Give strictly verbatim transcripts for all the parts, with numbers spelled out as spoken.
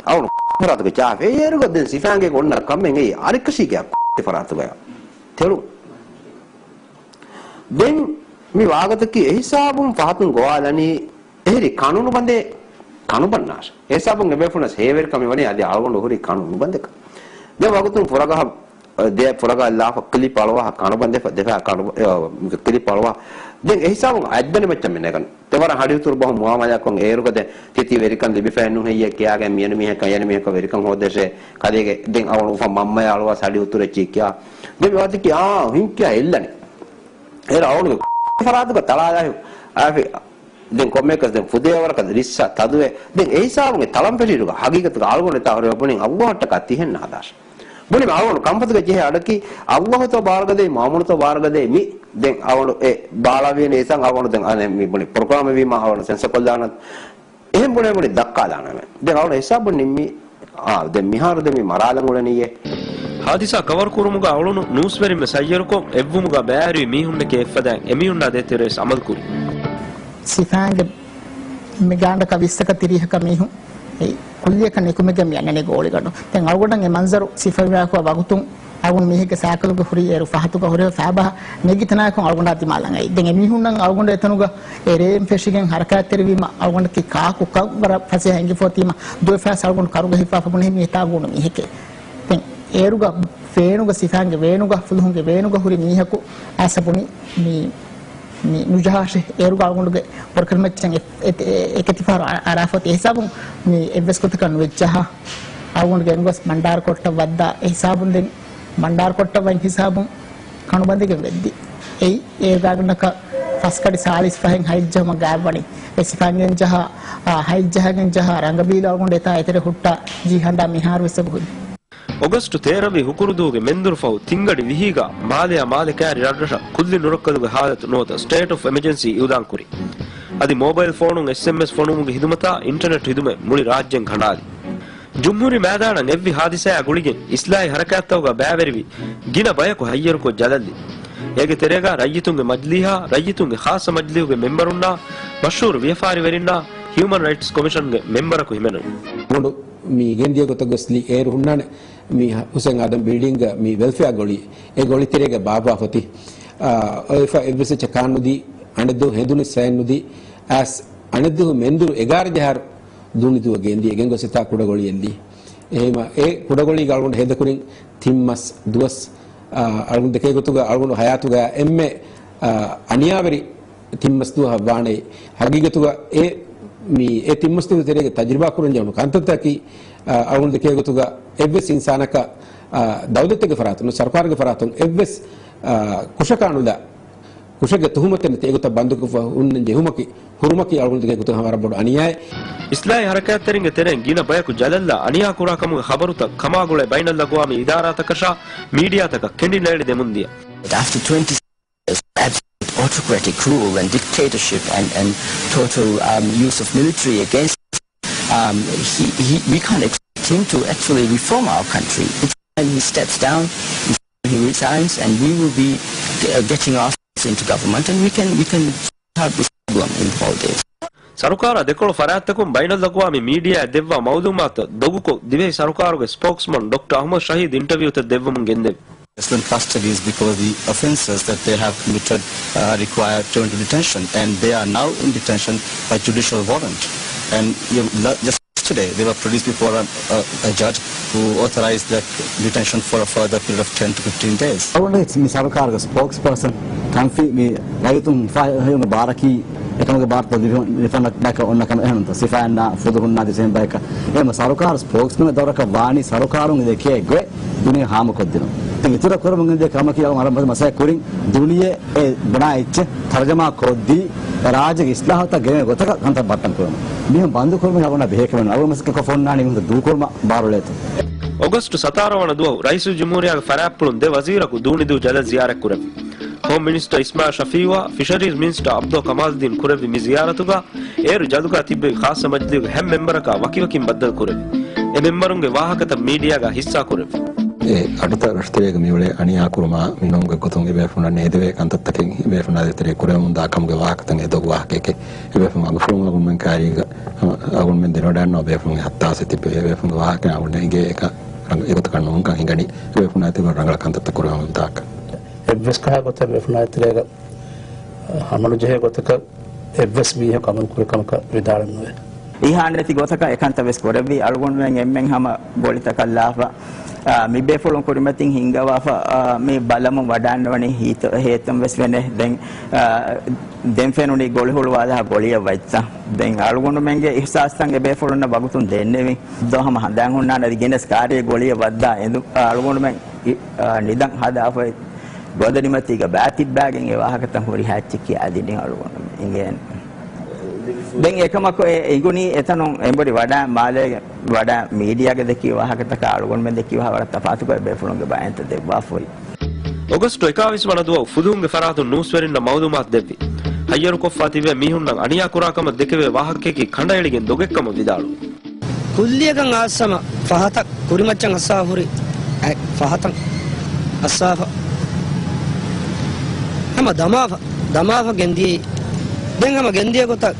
އަޅުގަނޑު ފަރާތުގަ ޗާފޭ. އޭރުގަ ދެން ސިފާންގެ އޮންނަ ކަމެއް އެއީ އަރިކަށީގެ އައްކު ފަރާތުގަޔަށް ތެޅުން. ދެން މި ވާގަތަކީ އެހިސާބުން ފަހަތުން ގޮވާލަނީ އެހެރީ ކަނުނުބަނދެ ކަނުބަންނާށެ. އެހިސާބުން އެބޭފުޅުންނަސް ހޭވެރިކަމެއް ވަނީ އަދި އަޅުގަނޑު ހުރީ ކަނުނުބަނދެކަށް. ދެން ވަގުތުން ފުރަގަހަށް ދެ ފުރަގަ ލާފަ ކްލިޕް އަޅުވާ ކަނުބަންދެފަ ދެފަ ކަނު، އ، ކްލިޕް އަޅުވާ. ދެން އެހިސާބުން އަތްދަނޑި މައްޗަށް މި ނެގަން. ދެ ވަރަށް ހަޑި އުތުރު ބަހުން މުއާމަލާކޮށް އޭރުގަ ދެ ތިތި ވެރިކަން ލިބިފައެއް ނުހެއްޔޭ ކިޔާގެ މިއަނި މީހަކަށް އެނި މީހަކަށް ވެރިކަން ހޯދޭށޭ. ކަލޭގެ ދެން އަޅުގަނޑު އުފަން މަންމަޔާ އަޅުވާ ހަޑި އުތުރެއްޗި ކިޔާ. ދެ މި ވާތިކި އާ ހިން ކިޔާ އެއްލަނީ. އޭރު އަޅުގަނޑު ފަރާތުގަ ތަޅާލާ އާފި ދެން ކޮންމެއަކަސް ދެން ފުދޭވަރަކަށް ރިއްސާ ތަދުވެ. ދެން އެހިސާބުގެ ތަޅަން ފެށިއިރުގަ ހަގީގަތުގަ އަޅުގަނޑު އެތާ ހުރެ ބުނިން އައްލާހަށްޓަކާ ތިހެން ނާދާށެ. ބުނި އަޅުގަނޑު ކަންފަތުގަ ޖެހޭ އަޑަކީ އައްލާހުތޯ ބާރުގަދޭ މާމުނުތޯ ބާރުގަދޭ މި ދެން އަޅުގަނޑު އެ ބާޅާވިޔަނީ އެހިސާބުން އަޅުގަނޑު ދެން އަނެ މި ބުނި ޕްރޮގްރާމެއް ވީމާ އަޅުގަނޑު ސެންސަ ކޮށްލާނަން. އެހެން ބުނެ ބުނި ދައްކާލާނަމޭ. ދެން އަޅުގަނޑު ހިސާބުން ނިންމީ، އާ، ދެން މިހާރު ދެން މި މަރާލަން އުޅެނީއޭ. ހާދިސާ ކަވަރު ކުރުމުގަ އުޅުނު ނޫސްވެރިންވެސް ހައްޔަރުކޮށް، އެއްވުމުގަ ބައިވެރިވި މީހުންނެކޭ އެއްފަދައިން އެމީހުންނާ ދޭތެރޭވެސް އަމަލުކުރި. ސިފާންގެ މި ގާނޑަކަށް ވިއްސަކަށް ތިރީހަކަށް މީހުން އެ ކުއްލިއަކަށް ނިކުމެގެން މި އަންނަނީ ގޯޅިގަނޑު. ދެން އަޅުގަނޑަށް އެ މަންޒަރު ސިފަވާކު ވަގުތުން އަޅުގަނޑު މީހެއްގެ ސައިކަލުގެ ހުރި އޭރު ފަހަތުގަ ހުރެ ފާބަހަށް ނެގި ތަނާކުން އަޅުގަނޑާ ދިމާލަން އައި. ދެން އެމީހުންނަށް އަޅުގަނޑު އެތަނުގަ އެ ރޭން ފެށިގެން ހަރަކާތްތެރިވީމަ އަޅުގަނޑަކީ ކާކު ކަން ވަރަށް ފަސޭހަ އެނގިފޯތީމަ ދުވެފަސް އަޅުގަނޑު ކަރުގަ ހިފާފަ ބުނި މީ ތާ ގޫނު މީހެކޭ. ދެން އޭރުގަ ވޭނުގަ ސިފާންގެ ވޭނުގަ ފުލުހުންގެ ވޭނުގަ ހުރި މީހަކު އާސަ ބުނި މީ، މީ ނުޖަހާށޭ. އޭރުގަ އަޅުގަނޑުގެ ބޮރުކަލުމައްޗަށް އެ، އެ، އެ، އެކެތިފަހަރު އަ، އަރާފަތި އެހިސާބުން މީ އެއްވެސް ގޮތަކަށް ނުވެއްޖަހާ. އަޅުގަނޑު ގެންގޮސް ބަންޑާރު ކޮށްޓަށް ވައްދާ އެހިސާބުން ދެން ބަންޑާރު ކޮށްޓަށް ވަން ހިސާބުން ކަނުބަނދެގެން ވެއްދި. އެއީ އޭގާގަނޑަކަށް ފަސްކަޑި ސާޅީސް ފަހެއް ހައެއްޖަހުމަށް ގާތްވަނީ. އެ ސިފާން ޖަހާ، އާ، ހައެއްޖަހަގެން ޖަހާ ރަނގަބީލު އަޅުގަނޑު އެތާ އެތެރެ ހުއްޓާ ޖީހަނދާ މިހާރުވެސް އެބަހުރި. އޮގަސްޓު ތޭރަ ވި ހުކުރުދުވަހުގެ މެންދުރު ފަހު ތިންގަޑި ވިހީގަ މާލެއާ މާލެ ކައިރި ރަށްރަށަށް ކުއްލި ނުރައްކަލުގެ ހާލަތު ނުވަތަ ސްޓޭޓް އޮފް އެމަޖެންސީ އިއުލާންކުރި. އަދި މޯބައިލް ފޯނުން އެސްއެމްއެސް ފޮނުވުމުގެ ހިދުމަތާ އިންޓަނެޓް ހިދުމަތް މުޅި ރާއްޖެން ކަނޑާލި. ޖުމްހޫރީ މައިދާނަށް އެއްވި ހާދިސާއާ ގުޅިގެން އިސްލާހީ ހަރަކާތްތަކުގަ ބައިވެރިވި ގިނަ ބަޔަކު ހައްޔަރުކޮށް ޖަލަށްލި. އޭގެ ތެރޭގަ ރައްޔިތުންގެ މަޖިލީހާ، ރައްޔިތުންގެ ޚާއްޞަ މަޖިލީހުގެ މެންބަރުންނާ، މަޝްހޫރު ވިޔަފާރިވެރިންނާ، ހިއުމަން ރައިޓްސް ކޮމިޝަންގެ މެންބަރަކު ހިމެނުނު. ގޮނޑު މި ގެންދިޔަ ގޮތަށް ގޮސްލީ އޭރު ހުންނާނެ މި ހުސެން އާދަމް ބިލްޑިންގ މި ވެލްފެއާ ގޮޅި، އެ ގޮޅި ތެރޭގަ ބާއްވާ ފޮތި، އާ، އޮތްފަ އެއްވެސް އެއްޗެއް ކާން ނުދީ، އަނެއްދު ހެނދުނިސް ރައެއް ނުދީ، އަސް އަނެއްދު މެންދުރު އެގާރަ ޖަހާރު ދޫނިދުއަށް ގެންދިޔަ ގެންގޮސް އެތާ ކުޑަގޮޅި އެއްލީ. އެހެމަ އެ ކުޑަގޮޅީގަ އަޅުގަނޑު ހޭދަކުރިން ތިން މަސް ދުވަސް، އަޅުގަނޑު ދެކޭ ގޮތުގަ އަޅުގަނޑު ހަޔާތުގަ އެންމެ، އަ، އަނިޔާވެރި ތިން މަސް ދުވަހަށް ވާނެ. ހަގީގަތުގަ އެ، މި، އެ ތިން މަސް ދުވަހު ތެރޭގަ ތަޖުރިބާ ކުރަން ޖެހުނު ކަންތައްތަކީ، އަ، އަޅުގަނޑު ދެކޭ ގޮތުގަ އެއްވެސް އިންސާނަކަށް، އަ، ދައުލަތެއްގެ ފަރާތުން، ސަރުކާރުގެ ފަރާތުން އެއްވެސް، އަ، ކުށަކާނުލާ ކުށެއްގެ ތުހުމަތެއް ނެތި އެގޮތަށް ބަންދުކޮށްފަ ހުންނަން ޖެހުމަކީ، ހުރުމަކީ އަޅުގަނޑު ދެކޭ ގޮތުގަ ވަރަށް ބޮޑު އަނިޔާއެއް. އިސްލާހީ ހަރަކާތްތެރިންގެ ތެރެއިން ގިނަ ބަޔަކު ޖަލަށްލާ އަނިޔާ ކުރާ ކަމުގެ ޚަބަރުތައް ކަމާގުޅޭ ބައިނަލްއަގްވާމީ އިދާރާތަކަށާ މީޑިއާތަކަށް ކެނޑި ނޭޅި ދެމުންދިޔަ. After twenty years of absolute autocratic rule and dictatorship and, and total, um, use of military against, um, he, he, we can't expect him to actually reform our country. It's when he steps down, he resigns, and we will be, uh, getting ourselves into government, and we can, we can solve this problem in four days. ސަރުކާރާ ދެކޮޅު ފަރާތްތަކުން ބައިނަލްއަގްވާމީ މީޑިއާއަށް ދެއްވާ މައުލޫމާތު ދޮގުކޮށް، ދިވެހި ސަރުކާރުގެ ސްޕޯކްސްމަން ޑޮކްޓަރ އަޙްމަދު ޝަހީދު އިންޓަވިއުތައް ދެއްވަމުން ގެންދެވި. Excellent custody is because the offenses that they have committed, uh, require term of detention, and they are now in detention by judicial warrant. And, you know, la-, just yesterday, they were produced before a, a, a judge who authorized their detention for a further period of ten to fifteen days. އަޅުގަނޑު މި ސަރުކާރުގެ ސްޕޯކްސްޕާސަން ކަންފި މި ރައްޔިތުން ފާހި ހިޔުނު ބާރަކީ އެކަމުގެ ބާރުތައް ލިބި-، ލިބިފަ ނަ-، ނަކަ އޮންނަ ކަމެއް އެހެންތަ؟ ސިފާއިންނާ ފުދު ހުންނާ ދިސެމްބަރަކަށް. އެހެން ސަރުކާރު ސްޕޯކްސްމެންގެ ދައުރަކަށް ވާނީ ސަރުކާރުން ދެކޭ ގޮތް ދުނިޔެ ހާމަކޮށްދިނުން. ތި އިތުރަށް ކުރަމުން ދޭ ކަމަކީ އަޅު މަސައްކަތް ކުރިން ދުނިޔެ އެ ބުނާ އެއްޗެއް ތަރުޖަމާ ކޮށްދީ، ރާއްޖޭގެ އިސްލާހުތައް ގެނެވޭ ގޮތަކަށް ކަންތައް ބައްޓަން ކުރުން. މިހެން ބަންދު ކުރުމުން އަޅުގަނޑަށް ބެހޭ ކަމެއް ނޫން. އަޅުގަނޑު މަސައްކަތް ކޮށްފަ ހުންނާނީ މިހުން ދޫކުރުމަށް ބާރުޅޭތޯ. އޮގަސްޓު ސަތާރަ ވަނަ ދުވަހު ރައީސުލްޖުމްހޫރިއްޔާގެ ފަރާތްޕުޅުން ދެ ވަޒީރަކު ދޫނިދޫ ޖަލަށް ޒިޔާރަތްކުރެއްވި. ހޯމް މިނިސްޓަރ އިސްމާއިލް ޝަފީއުއާ، ފިޝަރީޒް މިނިސްޓަރ އަބްދުﷲ ކަމާލުއްދީން ކުރެއްވި މި ޒިޔާރަތުގަ އޭރު ޖަލުގަ ތިއްބެވި ޚާއްޞަ މަޖިލީހުގެ ހަތް މެމްބަރަކާ ވަކިވަކިން ބައްދަލު ކުރެއްވި. އެ މެމްބަރުންގެ ވާހަކަތައް މީޑިއާގަ ހިއްސާ ކުރެއްވި. އެ އަޑިތައް ރަށުތެރޭގަ މިއުޅޭ އަނިޔާކުރުމާ މިނޫންގެ ގޮތުން އެބޭފުޅުންނަށް ނޭދެވޭ ކަންތައްތަކެއް އެބޭފުޅުންނާ ދޭތެރޭ ކުރެވެމުންދާ ކަމުގެ ވާހަކަތައް އެ ދޮގު ވާހަކައެކޭ. އެބޭފުޅުން އަގުފުޅުން އަޅުގަނޑުމެން ކައިރީގަ އަޅުގަނޑުމެން ދެނެވަޑައިގަންނަވާ އެބޭފުޅުންގެ ހައްތާސް ތިބި އެބޭފުޅުންގެ ވާހަކަ އަޅުގަނޑު އެނގޭ އެކަ އެގޮތަކަށް ނޫންކަން ހިނގަނީ. އެބޭފުޅުންނާ ދޭތެރޭ ރަނގަޅަށް ކަންތައްތައް ކުރެވެމުންދާކަށް. އެއްވެސް ކަހަލަ ގޮތެއް އެބޭފުޅުންނާ ދޭތެރޭގަ ހަމަނުޖެހޭ ގޮތަކަށް އެއްވެސް މީހަކު އަމަލު ކުރި ކަމަކަށް ވިދާޅެއް ނުވޭ. އިހާނެތި ގޮތަކަށް އެކަންތައް ވެސް ކުރެއްވި. އަޅުގަނޑުމެން އެންމެން ހަމަ ގޮޅިތަކަށް ލާފަ، އާ، މި ބޭފުޅުން ކުރިމަތިން ހިންގަވާފަ، އާ، މި ބަލަމުން ވަޑާންވަނީ ހިތު-، ހޭތުން ވެސް ވެނެ. ދެން، އާ، ދެން ފެނުނީ ގޮޅިހުޅުވާލާ ގޮޅިއަށް ވައްތަ. ދެން އަޅުގަނޑުމެންގެ އިހްސާސްތައް އެބޭފުޅުންނަށް ވަގުތުން ދެންނެވި. ދޯ ހަމަ ހަނދާން ހުންނާނެ އަދި ގެނެސް ކާރިއަށް ގޮޅިއަށް ވައްދާ އެނދު، އާ، އަޅުގަނޑުމެން އި-، އާ، ނިދަން ހަދާފައި ގޮދަނިމަތީގަ ބައިތިއްބާގެން އެ ވާހަކަތައް ހުރިހާ އެއްޗެއް ކިޔާދިނީ އަޅުގަނޑުމެން އިނގޭނެ. ދެން އެކަމަކު އެ އެނގުނީ އެތަނުން އެނބުރި ވަޑާ މާލޭގެ ވަޑާ މީޑިއާގެ ދެއްކި ވާހަކަތަކާ އަޅުގަނޑުމެން ދެއްކި ވާހަކަ ވަރަށް ތަފާތުކޮށް އެބޭފުޅުންގެ ބައިންތައް ދެއްވާފައި. އޮގަސްޓު އެކާވީސް ވަނަ ދުވަހު ފުލުހުންގެ ފަރާތުން ނޫސްވެރިންނަށް މައުލޫމާތު ދެއްވި. ހައްޔަރުކޮށްފަ ތިބޭ މީހުންނަށް އަނިޔާ ކުރާ ކަމަށް ދެކެވޭ ވާހަކައަކީ ކަނޑައެޅިގެން ދޮގެއްކަމަށް ވިދާޅުވި. ކުއްލިއަކަށް އައިސް ހަމަ ފަހަތަށް ކުރިމައްޗަށް އައްސާފަ ހުރި، އެ، ފަހަތަށް އައްސާފަ. ހަމަ ދަމާފަ، ދަމާފަ ގެންދިޔައީ. ދެން ހަމަ ގެންދިޔަ ގޮތަށް،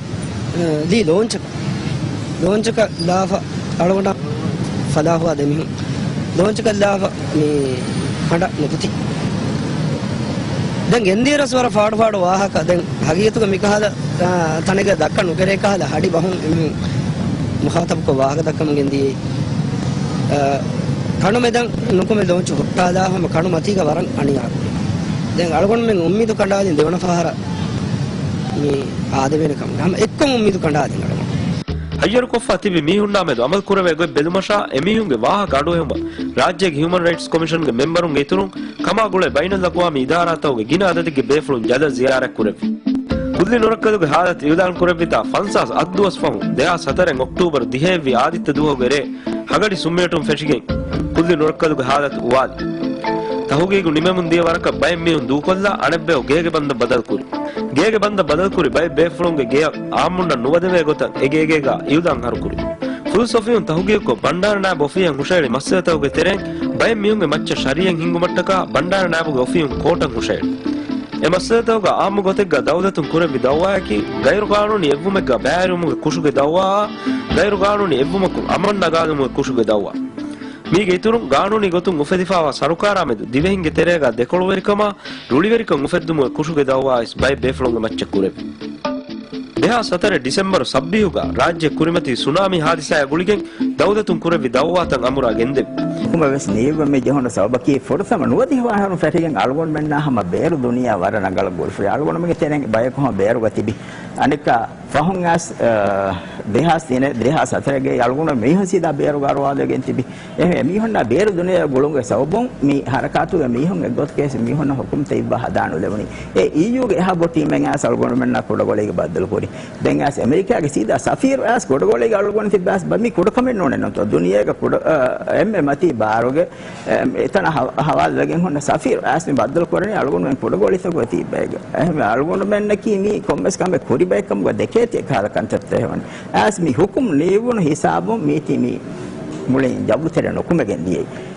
އެ، ލީ ލޯންޗަކަށް. ލޯންޗަކަށް ލާފަ އަޅުގަނޑަށް ފަލާހުވާ ދެމިހުން. ލޯންޗަކަށް ލާފަ މި ކަނޑަށް ނުކުތި. ދެން ގެންދިޔަރަސް ވަރަށް ފާޑު ފާޑު ވާހަކަ. ދެން ހަގީގަތުގަ މިކަހަލަ، އާ، ތަނެއްގަ ދައްކަ ނުކެރޭ ކަހަލަ ހަޑި ބަހުން އެމީހުން މުޚާތަބުކޮށް ވާހަކަ ދައްކަމުން ގެންދިޔައީ. އާ، ކަނޑުމެދަށް ނުކުމެ ލޯންޗު ހުއްޓާލާ ހަމަ ކަނޑު މަތީގަ ވަރަށް އަނިޔާ. ދެން އަޅުގަނޑުމެން އުއްމީދު ކަނޑާލިން ދެވަނަ ފަހަރަށް މި އާދެވޭނެ ކަމުގަ ހަމަ އެއްކޮށް އުއްމީދު ކަނޑާލިން އަޅުގަނޑު. ހައްޔަރުކޮށްފަ ތިބި މީހުންނާ މެދު އަމަލު ކުރެވޭ ގޮތް ބެލުމަށާ އެމީހުންގެ ވާހަކަ އަޑުއެހުމަށް ރާއްޖޭގެ ހިއުމަން ރައިޓްސް ކޮމިޝަންގެ މެމްބަރުންގެ އިތުރުން ކަމާ ގުޅޭ ބައިނަލްއަގުވާމީ އިދާރާތަކުގެ ގިނަ އަދަދެއްގެ ބޭފުޅުން ޖަލަށް ޒިޔާރަތް ކުރެއްވި. ކުއްލި ނުރައްކަލުގެ ހާލަތު އިއުލާން ކުރެއްވިތާ ފަންސާސް އަށް ދުވަސް ފަހުން ދެހާސް ހަތަރެއް އޮކްޓޫބަރު ދިހައެއްވި އާދިއްތަ ދުވަހުގެ ރޭ ހަގަޑި ސުންމިވެޓުން ފެށިގެން ކުއްލި ނުރައްކަލުގެ ހާލަތު އުވާލި. ތަހުގީގު ނިމެމުން ދިޔަ ވަރަކަށް ބައެއް މީހުން ދޫކޮށްލާ އަނެއްބަޔަކު ގޭގެ ބަންދަށް ބަދަލުކުރި. ގޭގެ ބަންދަށް ބަދަލުކުރި ބައެއް ބޭފުޅުންގެ ގެޔަށް އާއްމުންނަށް ނުވަދެވޭ ގޮތަށް އެ ގޭގޭގަ އިއުލާން ހަރުކުރި. ފުލުސް އޮފީހުން ތަހުގީގުކޮށް، ބަންޑާރަ ނާއިބު އޮފީހަށް ހުށައެޅި މައްސަލަތަކުގެ ތެރެއިން ބައެއް މީހުންގެ މައްޗަށް ޝަރީއަތް ހިންގުމަށްޓަކާ ބަންޑާރަ ނާއިބުގެ އޮފީހުން ކޯޓަށް ހުށައެޅި. އެ މައްސަލަތަކުގަ އާއްމު ގޮތެއްގަ ދައުލަތުން ކުރެއްވި ދައުވާއަކީ، ޣައިރުގާނޫނީ އެއްވުމެއްގަ ބައިވެރިވުމުގެ ކުށުގެ ދައުވާއާ، ގައިރުގާނޫނީ އެއްވުމަކުން އަމަން ނަގާލުމުގެ ކުށުގެ ދައުވާ. މީގެ އިތުރުން، ގާނޫނީ ގޮތުން އުފެދިފާވާ ސަރުކާރާ މެދު ދިވެހިންގެ ތެރޭގަ ދެކޮޅުވެރިކަމާ، ރުޅިވެރިކަން އުފެއްދުމުގެ ކުށުގެ ދައުވާވެސް ބައެއް ބޭފުޅުންގެ މައްޗަށް ކުރެއްވި. ދެހާސް ހަތަރެއް ޑިސެމްބަރު ސައްބީހުގަ ރާއްޖެ ކުރިމަތި ސުނާމީ ހާދިސާއާ ގުޅިގެން ދައުލަތުން ކުރެއްވި ދައުވާތައް އަނބުރާ ގެންދެވި. ކޮންމެވެސް ނިޔުމެއް މި ޖެހުނު ސަބަބަކީ ފުރަތަމަ ނުވަދިހަ ވަނަ އަހަރުން ފެށިގެން އަޅުގަނޑުމެންނާ ހަމަ ބޭރު ދުނިޔެއާ ވަރަށް ރަނގަޅަށް ގުޅިފައި. އަޅުގަނޑުމެންގެ ތެރެއިން ބަޔަކު ހަމަ ބޭރުގަ ތިބި. އަނެއްކާ ފަހުން އައިސް، އަ، ދެހާސް ތިނެއް، ދެހާސް ހަތަރެއްގެ އަޅުގަނޑު މީހުން ސީދާ ބޭރުގަ އަރުވާލައިގެން ތިބި. އެހެން އެމީހުންނާ ބޭރު ދުނިޔެއަށް ގުޅުމުގެ ސަބަބުން މި ހަރަކާތުގެ މީހުން އެއްގޮތަކަށް ވެސް މީހުންނަށް ހުކުމްތައް އިއްވާ ހަދާ ނުލެވުނީ. އެ އީޔޫގެ އެހާ ބޮޑު ޓީމެއް އައިސް އަޅުގަނޑުމެންނާ ކުޑަގޮޅީގަ ބައްދަލުކުރި. ދެން އައިސް އެމެރިކާގެ ސީދާ ސަފީރު އައިސް ކުޑަގޮޅީގަ އަޅުގަނޑު ތިއްބާސް ބަ-، މީ ކުޑަކަމެއް ނޫނެއްނުތޯ. ދުނިޔޭގަ ކުޑަ، އަ، އެންމެ މަތީ ބާރުގެ، އެ، އެތަނަށް ހަ-، ހަވާލުވެގެން ހުންނަ ސަފީރު އައިސް މި ބައްދަލު ކުރަނީ އަޅުގަނޑުމެން ކުޑަގޮޅިތަކުގެ ތިއްބައިގަ. އެހެންވެ އަޅުގަނޑުމެންނަކީ މީ ކޮންމެސް ކަމެއް ކުރިބައެއްކަމުގަ ދެކޭތީ އެކަހަލަ ކަންތައްތައް ހެވަނީ. އައިސް މި ހުކުމް ނިއްވުނު ހިސާބުން މީތި މި މުޅިން ޖަބުރުތެރެ ނުކުމެގެން ދިޔައީ.